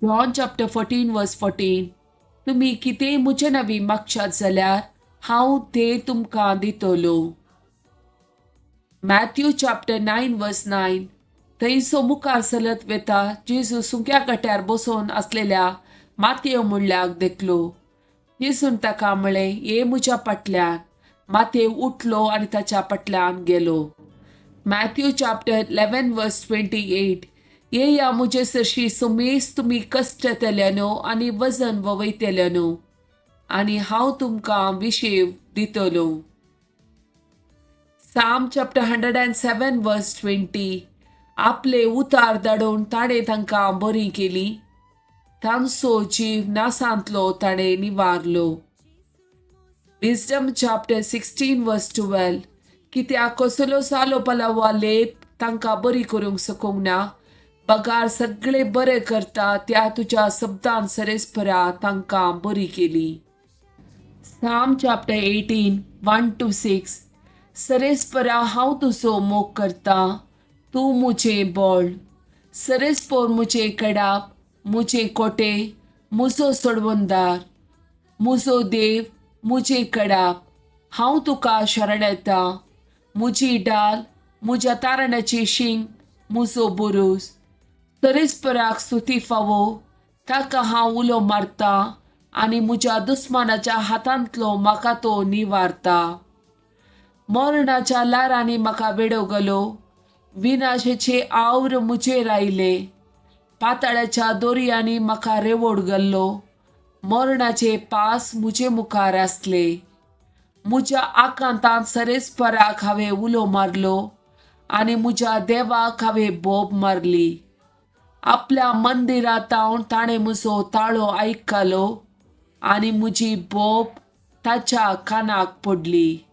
John chapter 14 verse 14, तुमी कितेंय म्हजे नांवी मागशात जाल्यार हांव तें तुमकां दितलो. Matthew chapter 9 verse 9, थंयसो मुखार चलत वेता जेजू सुंक्या कट्यार बसोवन आसलेल्या मातयो म्हणल्याक देखलो. जेजून ताका म्हळें, ये म्हज्या फाटल्यान. मातयेव उठलो आनी ताच्या फाटल्यान गेलो. Matthew chapter 11 verse 28, येया म्हजे सरशी सुमेस तुमी कश्टतल्यानो आनी वजन ववयतल्यानो आनी हांव तुमकां विशेव दितलो. Psalm chapter 107 verse 20, आपले उतार धाडून ताणें तांकां बरी केली, तांचो जीव नासांतलो ताणें निवारलो. Wisdom chapter 16 verse 12, कित्याक कसलो सालो पलावा लेप तांकां बरी करूंक शकूंक ना, बगार सगळे बरे करता त्या तुज्या शब्दान सरेस्परा तांकां बरी केली. Psalm chapter 18 1 to 6, सरेस्परा हांव तुजो मोग करता, तूं म्हजें बळ. सरेस्पोर म्हजें कडाप, म्हजें कोटे, म्हजो सोडवणदार, म्हजो देव, म्हजें कडाप, हांव तुका शरण येता. म्हजी डाल, म्हज्या तारणाची शिंग, म्हजो बुरूज. सरेस्पराक स्तुती फावो, ताका हांव उलो मारता आनी म्हज्या दुस्मानाच्या हातांतलो म्हाका तो निवारता. मरणाच्या ल्हारांनी म्हाका वेडो घालो, विनाशेचे आवर म्हजेर आयले. पाताळाच्या दोरयांनी म्हाका रेवोड घाल्लो, मरणाचे पास म्हजे मुखार आसले. म्हज्या आकांतांत सरेस्पराक हांवें उलो मारलो आनी म्हज्या देवाक हांवें बोब मारली. आपल्या मंदिरांत ताणें म्हजो ताळो आयकलो आनी म्हजी बोब ताच्या कानाक पडली.